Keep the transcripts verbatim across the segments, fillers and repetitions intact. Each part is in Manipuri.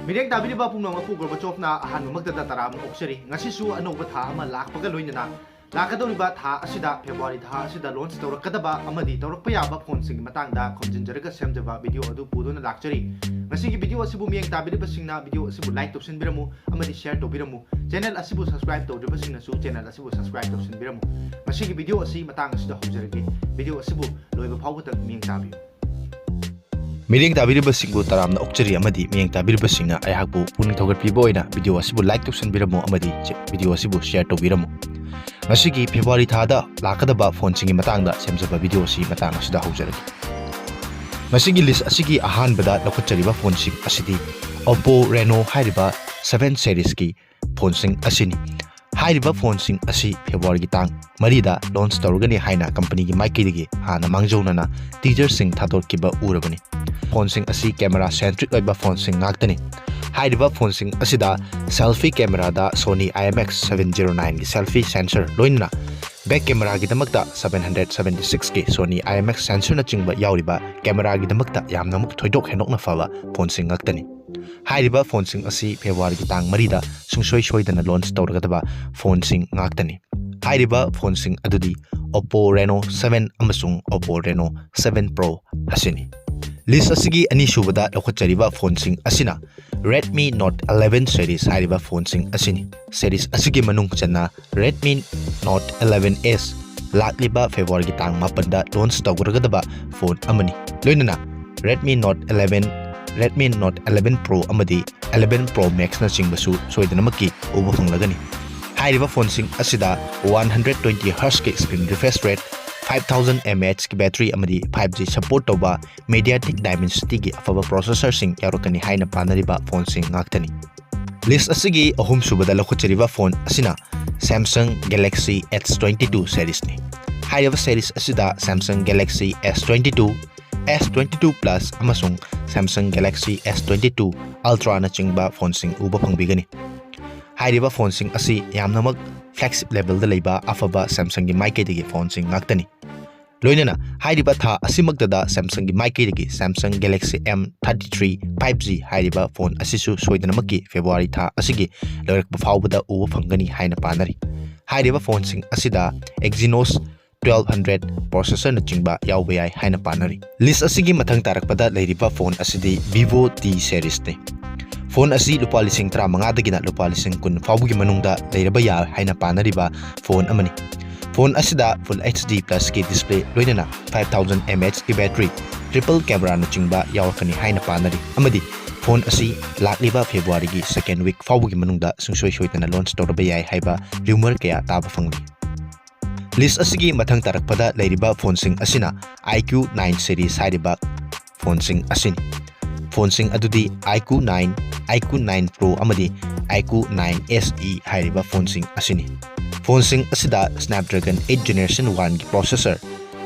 ꯃꯤꯠꯌꯦꯡ ꯇꯥꯕꯤꯔꯤꯕ ꯄꯨꯝꯅꯃꯛꯄꯨ ꯒꯣꯔꯕꯥꯆꯣꯞꯅ ꯑꯍꯥꯟꯕꯃꯛꯇꯗ ꯇꯔꯥꯝꯅ ꯑꯣꯛꯆꯔꯤ꯫ ꯉꯁꯤꯁꯨ ꯑꯅꯧꯕ ꯊꯥ ꯑꯃ ꯂꯥꯛꯄꯒ ꯂꯣꯏꯅꯅ ꯂꯥꯛꯀꯗꯧꯔꯤꯕ ꯊꯥ ꯑꯁꯤꯗ, ꯐꯦꯕ꯭ꯔꯨꯋꯥꯔꯤ ꯊꯥ ꯑꯁꯤꯗ launch ꯇꯧꯔꯛꯀꯗꯕ ꯑꯃꯗꯤ ꯇꯧꯔꯛꯄ ꯌꯥꯕ ꯐꯣꯟꯁꯤꯡꯒꯤ ꯃꯇꯥꯡꯗ ꯈꯣꯝꯖꯤꯟꯖꯔꯒ ꯁꯦꯝꯖꯕ video ꯑꯗꯨ ꯄꯨꯗꯨꯅ ꯂꯥꯛꯆꯔꯤ꯫ ꯉꯁꯤꯒꯤ video ꯑꯁꯤꯕꯨ ꯃꯤꯠꯌꯦꯡ ꯇꯥꯕꯤꯔꯤꯕꯁꯤꯡꯅ video ꯑꯁꯤꯕꯨ like ꯇꯧꯁꯤꯟꯕꯤꯔꯝꯃꯨ ꯑꯃꯗꯤ share ꯇꯧꯕꯤꯔꯝꯃꯨ꯫ Channel ꯑꯁꯤꯕꯨ subscribe ꯇꯧꯗ꯭ꯔꯤꯕꯁꯤꯡꯅꯁꯨ channel ꯑꯁꯤꯕꯨ subscribe ꯇꯧꯁꯤꯟꯕꯤꯔꯝꯃꯨ꯫ ꯉꯁꯤꯒꯤ video ꯑꯁꯤ ꯃꯇꯥꯡ ꯑꯁꯤꯗ ꯍꯧꯖꯔꯒꯦ꯫ Video ꯑꯁꯤꯕꯨ ꯂꯣꯏꯕ ꯐꯥꯎꯕꯗ ꯃꯤꯠꯌꯦꯡ ꯇꯥꯕꯤꯌꯨ꯫ ꯃꯤꯠꯌꯦꯡ ꯇꯥꯕꯤꯔꯤꯕꯁꯤꯡꯕꯨ ꯇꯔꯥꯝꯅ ꯑꯣꯛꯆꯔꯤ ꯑꯃꯗꯤ ꯃꯤꯠꯌꯦꯡ ꯇꯥꯕꯤꯔꯤꯕꯁꯤꯡꯅ ꯑꯩꯍꯥꯛꯄꯨ ꯄꯨꯛꯅꯤꯡ ꯊꯧꯒꯠꯄꯤꯕ ꯑꯣꯏꯅ video ꯑꯁꯤꯕꯨ like ꯇꯧꯁꯤꯟꯕꯤꯔꯝꯃꯨ ꯑꯃꯗꯤ ꯆꯦ-, video ꯑꯁꯤꯕꯨ share ꯇꯧꯕꯤꯔꯝꯃꯨ꯫ ꯉꯁꯤꯒꯤ ꯐꯦꯕ꯭ꯔꯨꯋꯥꯔꯤ ꯊꯥꯗ ꯂꯥꯛꯀꯗꯕ ꯐꯣꯟꯁꯤꯡꯒꯤ ꯃꯇꯥꯡꯗ ꯁꯦꯝꯖꯕ video ꯑꯁꯤ ꯃꯇꯥꯡ ꯑꯁꯤꯗ ꯍꯧꯖꯔꯒꯦ꯫ ꯉꯁꯤꯒꯤ list ꯑꯁꯤꯒꯤ ꯑꯍꯥꯟꯕꯗ ꯂꯧꯈꯠꯆꯔꯤꯕ ꯐꯣꯟꯁꯤꯡ ꯑꯁꯤꯗꯤ Oppo Reno ꯍꯥꯏꯔꯤꯕ seven seriesꯀꯤ ꯐꯣꯟꯁꯤꯡ ꯑꯁꯤꯅꯤ꯫ ꯍꯥꯏꯔꯤꯕ ꯐꯣꯟꯁꯤꯡ ꯑꯁꯤ ꯐꯦꯕ꯭ꯔꯨꯋꯥꯔꯤꯒꯤ ꯇꯥꯡ ꯃꯔꯤꯗ launch ꯇꯧꯔꯒꯅꯤ ꯍꯥꯏꯅ companyꯒꯤ ꯃꯥꯏꯀꯩꯗꯒꯤ ꯍꯥꯟꯅ ꯃꯥꯡꯖꯧꯅꯅ teaserꯁꯤꯡ ꯊꯥꯗꯣꯛꯈꯤꯕ ꯎꯔꯕꯅꯤ꯫ ꯐꯣꯟꯁꯤꯡ ꯑꯁꯤ camera centric ꯑꯣꯏꯕ ꯐꯣꯟꯁꯤꯡ ꯉꯥꯛꯇꯅꯤ꯫ ꯍꯥꯏꯔꯤꯕ ꯐꯣꯟꯁꯤꯡ ꯑꯁꯤꯗ selfie cameraꯗ Sony IMX seven zero nineꯒꯤ selfie sensor ꯂꯣꯏꯅꯅ back cameraꯒꯤꯗꯃꯛꯇ seven hundred seventy sixꯀꯤ Sony IMX sensorꯅꯆꯤꯡꯕ ꯌꯥꯎꯔꯤꯕ cameraꯒꯤꯗꯃꯛꯇ ꯌꯥꯝꯅꯃꯛ ꯊꯣꯏꯗꯣꯛ ꯍꯦꯟꯗꯣꯛꯅ ꯐꯕ ꯐꯣꯟꯁꯤꯡ ꯉꯥꯛꯇꯅꯤ꯫ ꯍꯥꯏꯔꯤꯕ ꯐꯣꯟꯁꯤꯡ ꯑꯁꯤ ꯐꯦꯕ꯭ꯔꯨꯋꯥꯔꯤꯒꯤ ꯇꯥꯡ ꯃꯔꯤꯗ ꯁꯨꯡꯁꯣꯏ ꯁꯣꯏꯗꯅ launch ꯇꯧꯔꯒꯗꯕ ꯐꯣꯟꯁꯤꯡ ꯉꯥꯛꯇꯅꯤ꯫ ꯍꯥꯏꯔꯤꯕ ꯐꯣꯟꯁꯤꯡ ꯑꯗꯨꯗꯤ Oppo Reno seven ꯑꯃꯁꯨꯡ Oppo Reno seven Pro ꯑꯁꯤꯅꯤ꯫ List ꯑꯁꯤꯒꯤ ꯑꯅꯤꯁꯨꯕꯗ ꯂꯧꯈꯠꯆꯔꯤꯕ ꯐꯣꯟꯁꯤꯡ ꯑꯁꯤꯅ Redmi Note eleven series ꯍꯥꯏꯔꯤꯕ ꯐꯣꯟꯁꯤꯡ ꯑꯁꯤꯅꯤ꯫ Series ꯑꯁꯤꯒꯤ ꯃꯅꯨꯡ ꯆꯟꯅ Redmi Note eleven S ꯂꯥꯛꯂꯤꯕ ꯐꯦꯕ꯭ꯔꯨꯋꯥꯔꯤꯒꯤ ꯇꯥꯡ ꯃꯥꯄꯟꯗ launch ꯇꯧꯒꯗꯕ ꯐꯣꯟ ꯑꯃꯅꯤ꯫ ꯂꯣꯏꯅꯅ Redmi Note eleven, Redmi Note eleven Pro ꯑꯃꯗꯤ eleven Pro Maxꯅꯆꯤꯡꯕꯁꯨ ꯁꯣꯏꯗꯅꯃꯛꯀꯤ ꯎꯕ ꯐꯪꯂꯒꯅꯤ꯫ ꯍꯥꯏꯔꯤꯕ ꯐꯣꯟꯁꯤꯡ ꯑꯁꯤꯗ one hundred twenty Hzꯀꯤ screen refresh rate, five thousand mAhꯀꯤ battery ꯑꯃꯗꯤ five G support ꯇꯧꯕ MediaTek Dimensityꯒꯤ ꯑꯐꯕ processorꯁꯤꯡ ꯌꯥꯎꯔꯛꯀꯅꯤ ꯍꯥꯏꯅ ꯄꯥꯅꯔꯤꯕ ꯐꯣꯟꯁꯤꯡ ꯉꯥꯛꯇꯅꯤ꯫ List ꯑꯁꯤꯒꯤ ꯑꯍꯨꯝꯁꯨꯕꯗ ꯂꯧꯈꯠꯆꯔꯤꯕ ꯐꯣꯟ ꯑꯁꯤꯅ Samsung Galaxy S twenty two seriesꯅꯤ꯫ ꯍꯥꯏꯔꯤꯕ series ꯑꯁꯤꯗ Samsung Galaxy S twenty two, S twenty two Plus ꯑꯃꯁꯨꯡ Samsung Galaxy S twenty two Ultraꯅꯆꯤꯡꯕ ꯐꯣꯟꯁꯤꯡ ꯎꯕ ꯐꯪꯕꯤꯒꯅꯤ꯫ ꯍꯥꯏꯔꯤꯕ ꯐꯣꯟꯁꯤꯡ ꯑꯁꯤ ꯌꯥꯝꯅꯃꯛ flagship levelꯗ ꯂꯩꯕ ꯑꯐꯕ Samsungꯒꯤ ꯃꯥꯏꯀꯩꯗꯒꯤ ꯐꯣꯟꯁꯤꯡ ꯉꯥꯛꯇꯅꯤ꯫ ꯂꯣꯏꯅꯅ ꯍꯥꯏꯔꯤꯕ ꯊꯥ ꯑꯁꯤꯃꯛꯇꯗ Samsungꯒꯤ ꯃꯥꯏꯀꯩꯗꯒꯤ Samsung Galaxy M thirty three five G ꯍꯥꯏꯔꯤꯕ ꯐꯣꯟ ꯑꯁꯤꯁꯨ ꯁꯣꯏꯗꯅꯃꯛꯀꯤ February ꯊꯥ ꯑꯁꯤꯒꯤ ꯂꯣꯏꯔꯛꯄ ꯐꯥꯎꯕꯗ ꯎꯕ ꯐꯪꯒꯅꯤ ꯍꯥꯏꯅ ꯄꯥꯅꯔꯤ꯫ ꯍꯥꯏꯔꯤꯕ ꯐꯣꯟꯁꯤꯡ ꯑꯁꯤꯗ Exynos twelve hundred processorꯅꯆꯤꯡꯕ ꯌꯥꯎꯕ ꯌꯥꯏ ꯍꯥꯏꯅ ꯄꯥꯅꯔꯤ꯫ List ꯑꯁꯤꯒꯤ ꯃꯊꯪ ꯇꯥꯔꯛꯄꯗ ꯂꯩꯔꯤꯕ ꯐꯣꯟ ꯑꯁꯤꯗꯤ Vivo T seriesꯅꯤ꯫ ꯐꯣꯟ ꯑꯁꯤ ꯂꯨꯄꯥ ꯂꯤꯁꯤꯡ ꯇꯔꯥꯃꯉꯥꯗꯒꯤꯅ ꯂꯨꯄꯥ ꯂꯤꯁꯤꯡ ꯀꯨꯟ ꯐꯥꯎꯕꯒꯤ ꯃꯅꯨꯡꯗ ꯂꯩꯔꯕ ꯌꯥꯏ ꯍꯥꯏꯅ ꯄꯥꯅꯔꯤꯕ ꯐꯣꯟ ꯑꯃꯅꯤ꯫ ꯐꯣꯟ ꯑꯁꯤꯗ Full HD Plusꯀꯤ display ꯂꯣꯏꯅꯅ five thousand mAhꯀꯤ battery, triple cameraꯅꯆꯤꯡꯕ ꯌꯥꯎꯔꯛꯀꯅꯤ ꯍꯥꯏꯅ ꯄꯥꯅꯔꯤ ꯑꯃꯗꯤ ꯐꯣꯟ ꯑꯁꯤ ꯂꯥꯛꯂꯤꯕ Februaryꯒꯤ second week ꯐꯥꯎꯕꯒꯤ ꯃꯅꯨꯡꯗ ꯁꯨꯡꯁꯣꯏ ꯁꯣꯏꯗꯅ launch ꯇꯧꯔꯕ ꯌꯥꯏ ꯍꯥꯏꯕ rumor ꯀꯌꯥ ꯇꯥꯕ ꯐꯪꯂꯤ꯫ List ꯑꯁꯤꯒꯤ ꯃꯊꯪ ꯇꯥꯔꯛꯄꯗ ꯂꯩꯔꯤꯕ ꯐꯣꯟꯁꯤꯡ ꯑꯁꯤꯅ iQOO nine series ꯍꯥꯏꯔꯤꯕ ꯐꯣꯟꯁꯤꯡ ꯑꯁꯤꯅꯤ꯫ ꯐꯣꯟꯁꯤꯡ ꯑꯗꯨꯗꯤ iQOO nine, iQOO nine Pro ꯑꯃꯗꯤ iQOO nine SE ꯍꯥꯏꯔꯤꯕ ꯐꯣꯟꯁꯤꯡ ꯑꯁꯤꯅꯤ꯫ ꯐꯣꯟꯁꯤꯡ ꯑꯁꯤꯗ Snapdragon eight Generation oneꯒꯤ processor,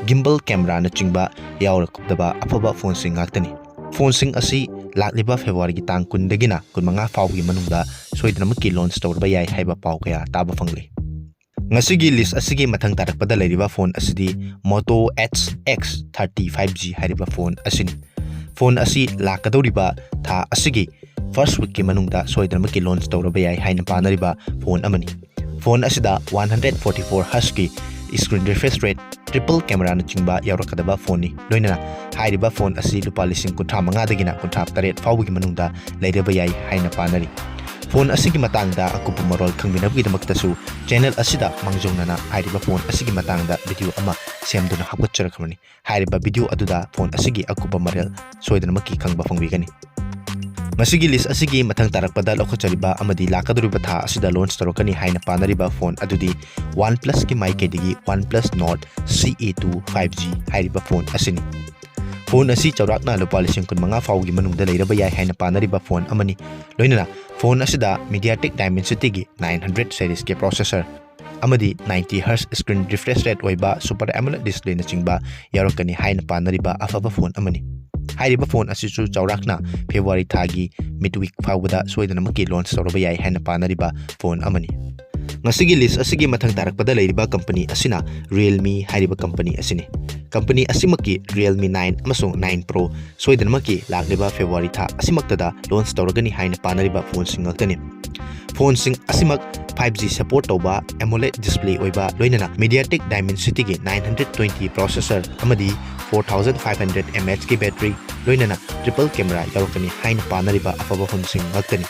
gimbal cameraꯅꯆꯤꯡꯕ ꯌꯥꯎꯔꯛꯀꯗꯕ ꯑꯐꯕ ꯐꯣꯟꯁꯤꯡ ꯉꯥꯛꯇꯅꯤ꯫ ꯐꯣꯟꯁꯤꯡ ꯑꯁꯤ ꯂꯥꯛꯂꯤꯕ Februaryꯒꯤ ꯇꯥꯡ ꯀꯨꯟꯗꯒꯤꯅ ꯀꯨꯟꯃꯉꯥ ꯐꯥꯎꯕꯒꯤ ꯃꯅꯨꯡꯗ ꯁꯣꯏꯗꯅꯃꯛꯀꯤ launch ꯇꯧꯔꯕ ꯌꯥꯏ ꯍꯥꯏꯕ ꯄꯥꯎ ꯀꯌꯥ ꯇꯥꯕ ꯐꯪꯂꯤ꯫ ꯉꯁꯤꯒꯤ list ꯑꯁꯤꯒꯤ ꯃꯊꯪ ꯇꯥꯔꯛꯄꯗ ꯂꯩꯔꯤꯕ ꯐꯣꯟ ꯑꯁꯤꯗꯤ Moto Edge X thirty five G ꯍꯥꯏꯔꯤꯕ ꯐꯣꯟ ꯑꯁꯤꯅꯤ꯫ ꯐꯣꯟ ꯑꯁꯤ ꯂꯥꯛꯀꯗꯧꯔꯤꯕ ꯊꯥ ꯑꯁꯤꯒꯤ first weekꯀꯤ ꯃꯅꯨꯡꯗ ꯁꯣꯏꯗꯅꯃꯛꯀꯤ launch ꯇꯧꯔꯕ ꯌꯥꯏ ꯍꯥꯏꯅ ꯄꯥꯅꯔꯤꯕ ꯐꯣꯟ ꯑꯃꯅꯤ꯫ ꯐꯣꯟ ꯑꯁꯤꯗ one hundred forty four Hzꯀꯤ screen refresh rate, triple cameraꯅꯆꯤꯡꯕ ꯌꯥꯎꯔꯛꯀꯗꯕ ꯐꯣꯟꯅꯤ꯫ ꯂꯣꯏꯅꯅ ꯍꯥꯏꯔꯤꯕ ꯐꯣꯟ ꯑꯁꯤ ꯂꯨꯄꯥ ꯂꯤꯁꯤꯡ ꯀꯨꯟꯊ꯭ꯔꯥ ꯃꯉꯥꯗꯒꯤꯅ ꯀꯨꯟꯊ꯭ꯔꯥ ꯇꯔꯦꯠ ꯐꯥꯎꯕꯒꯤ ꯃꯅꯨꯡꯗ ꯂꯩꯔꯕ ꯌꯥꯏ ꯍꯥꯏꯅ ꯄꯥꯅꯔꯤ꯫ ꯐꯣꯟ ꯑꯁꯤꯒꯤ ꯃꯇꯥꯡꯗ ꯑꯀꯨꯞꯄ ꯃꯔꯣꯜ ꯈꯪꯕꯤꯅꯕꯒꯤꯗꯃꯛꯇꯁꯨ channel ꯑꯁꯤꯗ ꯃꯥꯡꯖꯧꯅꯅ ꯍꯥꯏꯔꯤꯕ ꯐꯣꯟ ꯑꯁꯤꯒꯤ ꯃꯇꯥꯡꯗ video ꯑꯃ ꯁꯦꯝꯗꯨꯅ ꯍꯥꯞꯀꯠꯆꯔꯛꯈ꯭ꯔꯕꯅꯤ꯫ ꯍꯥꯏꯔꯤꯕ video ꯑꯗꯨꯗ ꯐꯣꯟ ꯑꯁꯤꯒꯤ ꯑꯀꯨꯞꯄ ꯃꯔꯣꯜ ꯁꯣꯏꯗꯅꯃꯛꯀꯤ ꯈꯪꯕ ꯐꯪꯕꯤꯒꯅꯤ꯫ ꯃꯁꯤꯒꯤ list ꯑꯁꯤꯒꯤ ꯃꯊꯪ ꯇꯥꯔꯛꯄꯗ ꯂꯧꯈꯠꯆꯔꯤꯕ ꯑꯃꯗꯤ ꯂꯥꯛꯀꯗꯧꯔꯤꯕ ꯊꯥ ꯑꯁꯤꯗ launch ꯇꯧꯔꯛꯀꯅꯤ ꯍꯥꯏꯅ ꯄꯥꯅꯔꯤꯕ ꯐꯣꯟ ꯑꯗꯨꯗꯤ OnePlusꯀꯤ ꯃꯥꯏꯀꯩꯗꯒꯤ OnePlus Nord C E two five G ꯍꯥꯏꯔꯤꯕ ꯐꯣꯟ ꯑꯁꯤꯅꯤ꯫ ꯐꯣꯟ ꯑꯁꯤ ꯆꯥꯎꯔꯥꯛꯅ ꯂꯨꯄꯥ ꯂꯤꯁꯤꯡ ꯀꯨꯟꯃꯉꯥ ꯐꯥꯎꯒꯤ ꯃꯅꯨꯡꯗ ꯂꯩꯔꯕ ꯌꯥꯏ ꯍꯥꯏꯅ ꯄꯥꯅꯔꯤꯕ ꯐꯣꯟ ꯑꯃꯅꯤ꯫ ꯂꯣꯏꯅꯅ ꯐꯣꯟ ꯑꯁꯤꯗ MediaTek Dimensityꯒꯤ nine hundred seriesꯀꯤ processor ꯑꯃꯗꯤ ninety Hz screen refresh rate ꯑꯣꯏꯕ Super AMOLED displayꯅꯆꯤꯡꯕ ꯌꯥꯎꯔꯛꯀꯅꯤ ꯍꯥꯏꯅ ꯄꯥꯅꯔꯤꯕ ꯑꯐꯕ ꯐꯣꯟ ꯑꯃꯅꯤ꯫ ꯍꯥꯏꯔꯤꯕ ꯐꯣꯟ ꯑꯁꯤꯁꯨ ꯆꯥꯎꯔꯥꯛꯅ February ꯊꯥꯒꯤ mid week ꯐꯥꯎꯕꯗ ꯁꯣꯏꯗꯅꯃꯛꯀꯤ launch ꯇꯧꯔꯕ ꯌꯥꯏ ꯍꯥꯏꯅ ꯄꯥꯅꯔꯤꯕ ꯐꯣꯟ ꯑꯃꯅꯤ꯫ ꯉꯁꯤꯒꯤ ꯂꯤꯁ ꯑꯁꯤꯒꯤ ꯃꯊꯪ ꯇꯥꯔꯛꯄꯗ ꯂꯩꯔꯤꯕ ꯀꯝꯄꯅꯤ ꯑꯁꯤꯅ Realme ꯍꯥꯏꯔꯤꯕ ꯀꯝꯄꯅꯤ ꯑꯁꯤꯅꯤ꯫ ꯀꯝꯄꯅꯤ ꯑꯁꯤꯃꯛꯀꯤ Realme nine ꯑꯃꯁꯨꯡ nine Pro ꯁꯣꯏꯗꯅꯃꯛꯀꯤ ꯂꯥꯛꯂꯤꯕ ꯐꯦꯕ꯭ꯔꯨꯋꯥꯔꯤ ꯊꯥ ꯑꯁꯤꯃꯛꯇꯗ ꯂꯣꯟꯆ ꯇꯧꯔꯒꯅꯤ ꯍꯥꯏꯅ ꯄꯥꯅꯔꯤꯕ ꯐꯣꯟꯁꯤꯡ ꯉꯥꯛꯇꯅꯤ꯫ ꯐꯣꯟꯁꯤꯡ ꯑꯁꯤꯃꯛ five G support ꯇꯧꯕ, AMOLED display ꯑꯣꯏꯕ, ꯂꯣꯏꯅꯅ MediaTek Dimensity-ꯒꯤ nine hundred twenty processor ꯑꯃꯗꯤ four thousand five hundred mAh-ꯒꯤ battery, ꯂꯣꯏꯅꯅ triple camera ꯌꯥꯎꯔꯛꯀꯅꯤ ꯍꯥꯏꯅ ꯄꯥꯅꯔꯤꯕ ꯑꯐꯕ ꯐꯣꯟꯁꯤꯡ ꯉꯥꯛꯇꯅꯤ꯫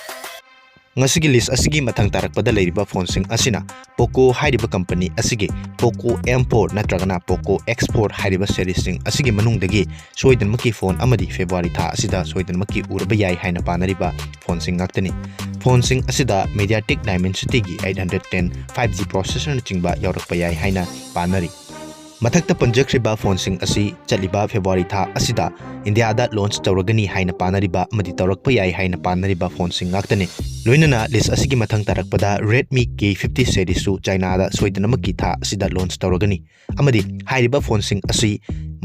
ꯉꯁꯤꯒꯤ ꯂꯤꯁ ꯑꯁꯤꯒꯤ ꯃꯊꯪ ꯇꯥꯔꯛꯄꯗ ꯂꯩꯔꯤꯕ ꯐꯣꯟꯁꯤꯡ ꯑꯁꯤꯅ Poco ꯍꯥꯏꯔꯤꯕ ꯀꯝꯄꯅꯤ ꯑꯁꯤꯒꯤ Poco M four ꯅꯠꯇ꯭ꯔꯒꯅ Poco X four ꯍꯥꯏꯔꯤꯕ series-ꯁꯤꯡ ꯑꯁꯤꯒꯤ ꯃꯅꯨꯡꯗꯒꯤ ꯁꯣꯏꯗꯅꯃꯛꯀꯤ ꯐꯣꯟ ꯑꯃꯗꯤ ꯐꯦꯕ꯭ꯔꯨꯋꯥꯔꯤ ꯊꯥ ꯑꯁꯤꯗ ꯁꯣꯏꯗꯅꯃꯛꯀꯤ ꯎꯔꯕ ꯌꯥꯏ ꯍꯥꯏꯅ ꯄꯥꯅꯔꯤꯕ ꯐꯣꯟꯁꯤꯡ ꯉꯥꯛꯇꯅꯤ꯫ ꯐꯣꯟꯁꯤꯡ ꯑꯁꯤꯗ MediaTek Dimensity-ꯒꯤ eight hundred ten five G processor-ꯅꯆꯤꯡꯕ ꯌꯥꯎꯔꯛꯄ ꯌꯥꯏ ꯍꯥꯏꯅ ꯄꯥꯅꯔꯤ꯫ ꯃꯊꯛꯇ ꯄꯟꯖꯈ꯭ꯔꯤꯕ ꯐꯣꯟꯁꯤꯡ ꯑꯁꯤ ꯆꯠꯂꯤꯕ ꯐꯦꯕ꯭ꯔꯨꯋꯥꯔꯤ ꯊꯥ ꯑꯁꯤꯗ ꯏꯟꯗꯤꯌꯥꯗ ꯂꯣꯟꯆ ꯇꯧꯔꯒꯅꯤ ꯍꯥꯏꯅ ꯄꯥꯅꯔꯤꯕ ꯑꯃꯗꯤ ꯇꯧꯔꯛꯄ ꯌꯥꯏ ꯍꯥꯏꯅ ꯄꯥꯅꯔꯤꯕ ꯐꯣꯟꯁꯤꯡ ꯉꯥꯛꯇꯅꯤ꯫ ꯂꯣꯏꯅꯅ ꯂꯤꯁ ꯑꯁꯤꯒꯤ ꯃꯊꯪ ꯇꯥꯔꯛꯄꯗ Redmi K fifty series-ꯁꯨ ꯆꯥꯏꯅꯥꯗ ꯁꯣꯏꯗꯅꯃꯛꯀꯤ ꯊꯥ ꯑꯁꯤꯗ ꯂꯣꯟꯆ ꯇꯧꯔꯒꯅꯤ ꯑꯃꯗꯤ ꯍꯥꯏꯔꯤꯕ ꯐꯣꯟꯁꯤꯡ ꯑꯁꯤ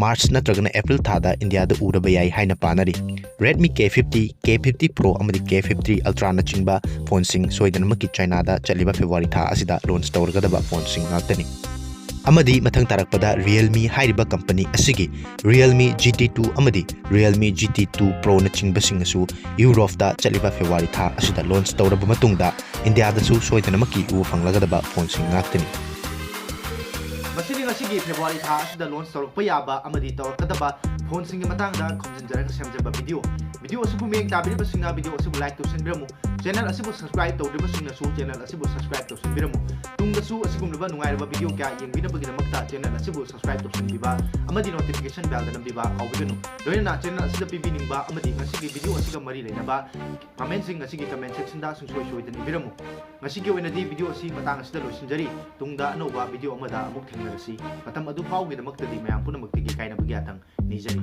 ꯃꯥꯔꯆ ꯅꯠꯇ꯭ꯔꯒꯅ ꯑꯦꯄ꯭ꯔꯤꯜ ꯊꯥꯗ ꯏꯟꯗꯤꯌꯥꯗ ꯎꯔꯕ ꯌꯥꯏ ꯍꯥꯏꯅ ꯄꯥꯅꯔꯤ꯫ Redmi K fifty, K fifty Pro ꯑꯃꯗꯤ K fifty Ultra-ꯅꯆꯤꯡꯕ ꯐꯣꯟꯁꯤꯡ ꯁꯣꯏꯗꯅꯃꯛꯀꯤ ꯆꯥꯏꯅꯥꯗ ꯆꯠꯂꯤꯕ ꯐꯦꯕ꯭ꯔꯨꯋꯥꯔꯤ ꯊꯥ ꯑꯁꯤꯗ ꯂꯣꯟꯆ ꯇꯧꯔꯒꯗꯕ ꯐꯣꯟꯁꯤꯡ ꯉꯥꯛꯇꯅꯤ꯫ ꯑꯃꯗꯤ ꯃꯊꯪ ꯇꯥꯔꯛꯄꯗ Realme ꯍꯥꯏꯔꯤꯕ ꯀꯝꯄꯅꯤ ꯑꯁꯤꯒꯤ Realme G T two ꯑꯃꯗꯤ Realme G T two Pro-ꯅꯆꯤꯡꯕꯁꯤꯡ ꯑꯁꯨ ꯌꯨꯔꯣꯞꯇ ꯆꯠꯂꯤꯕ ꯐꯦꯕ꯭ꯔꯨꯋꯥꯔꯤ ꯊꯥ ꯑꯁꯤꯗ ꯂꯣꯟꯆ ꯇꯧꯔꯕ ꯃꯇꯨꯡꯗ ꯏꯟꯗꯤꯌꯥꯗꯁꯨ ꯁꯣꯏꯗꯅꯃꯛꯀꯤ ꯎꯕ ꯐꯪꯂꯒꯗꯕ ꯐꯣꯟꯁꯤꯡ ꯉꯥꯛꯇꯅꯤ꯫ ꯃꯁꯤꯅꯤ ꯉꯁꯤꯒꯤ ꯐꯦꯕ꯭ꯔꯨꯋꯥꯔꯤ ꯊꯥ ꯑꯁꯤꯗ ꯂꯣꯟꯆ ꯇꯧꯔꯛꯄ ꯌꯥꯕ ꯑꯃꯗꯤ ꯇꯧꯔꯛꯀꯗꯕ ꯐꯣꯟꯁꯤꯡꯒꯤ ꯃꯇꯥꯡꯗ ꯈꯣꯝꯖꯤꯟꯖꯔꯒ ꯁꯦꯝꯖꯕ ꯚꯤꯗꯤꯑꯣ꯫ ꯚꯤꯗꯤꯑꯣ ꯑꯁꯤꯕꯨ ꯃꯤꯠꯌꯦꯡ ꯇꯥꯕꯤꯔꯤꯕꯁꯤꯡꯅ ꯚꯤꯗꯤꯑꯣ ꯑꯁꯤꯕꯨ like ꯇꯧꯁꯤꯟꯕꯤꯔꯝꯃꯨ꯫ ꯆꯦꯅꯦꯜ ꯑꯁꯤꯕꯨ subscribe ꯇꯧꯗ꯭ꯔꯤꯕꯁꯤꯡꯅꯁꯨ ꯆꯦꯅꯦꯜ ꯑꯁꯤꯕꯨ subscribe ꯇꯧꯁꯤꯟꯕꯤꯔꯝꯃꯨ꯫ ꯇꯨꯡꯗꯁꯨ ꯑꯁꯤꯒꯨꯝꯂꯕ ꯅꯨꯡꯉꯥꯏꯔꯕ ꯚꯤꯗꯤꯑꯣ ꯀꯌꯥ ꯌꯦꯡꯕꯤꯅꯕꯒꯤꯗꯃꯛꯇ ꯆꯦꯅꯦꯜ ꯑꯁꯤꯕꯨ subscribe ꯇꯧꯁꯤꯟꯕꯤꯕ ꯑꯃꯗꯤ notification bell-ꯗ ꯅꯝꯕꯤꯕ ꯀꯥꯎꯕꯤꯒꯅꯨ꯫ ꯂꯣꯏꯅꯅ ꯆꯦꯅꯦꯜ ꯑꯁꯤꯗ ꯄꯤꯕꯤꯅꯤꯡꯕ ꯑꯃꯗꯤ ꯉꯁꯤꯒꯤ ꯚꯤꯗꯤꯑꯣ ꯑꯁꯤꯒ ꯃꯔꯤ ꯂꯩꯅꯕ comment-ꯁꯤꯡ ꯑꯁꯤꯒꯤ comment section-ꯗ ꯁꯨꯡꯁꯣꯏ ꯁꯣꯏꯗꯅ ꯏꯕꯤꯔꯝꯃꯨ꯫ ꯉꯁꯤꯒꯤ ꯑꯣꯏꯅꯗꯤ ꯚꯤꯗꯤꯑꯣ ꯑꯁꯤ ꯃꯇꯥꯡ ꯑꯁꯤꯗ ꯂꯣꯏꯁꯤꯟꯖꯔꯤ꯫ ꯇꯨꯡꯗ ꯑꯅꯧꯕ ꯚꯤꯗꯤꯑꯣ ꯑꯃꯗ ꯑꯃꯨꯛ ꯊꯦꯡꯅꯔꯁꯤ꯫ ꯃꯇꯝ ꯑꯗꯨ ꯐꯥꯎꯒꯤꯗꯃꯛꯇꯗꯤ ꯃꯌꯥꯝ ꯄꯨꯝꯅꯃꯛꯇꯒꯤ ꯀꯥꯏꯅꯕꯒꯤ ꯌꯥꯊꯪ ꯅꯤꯖꯔꯤ꯫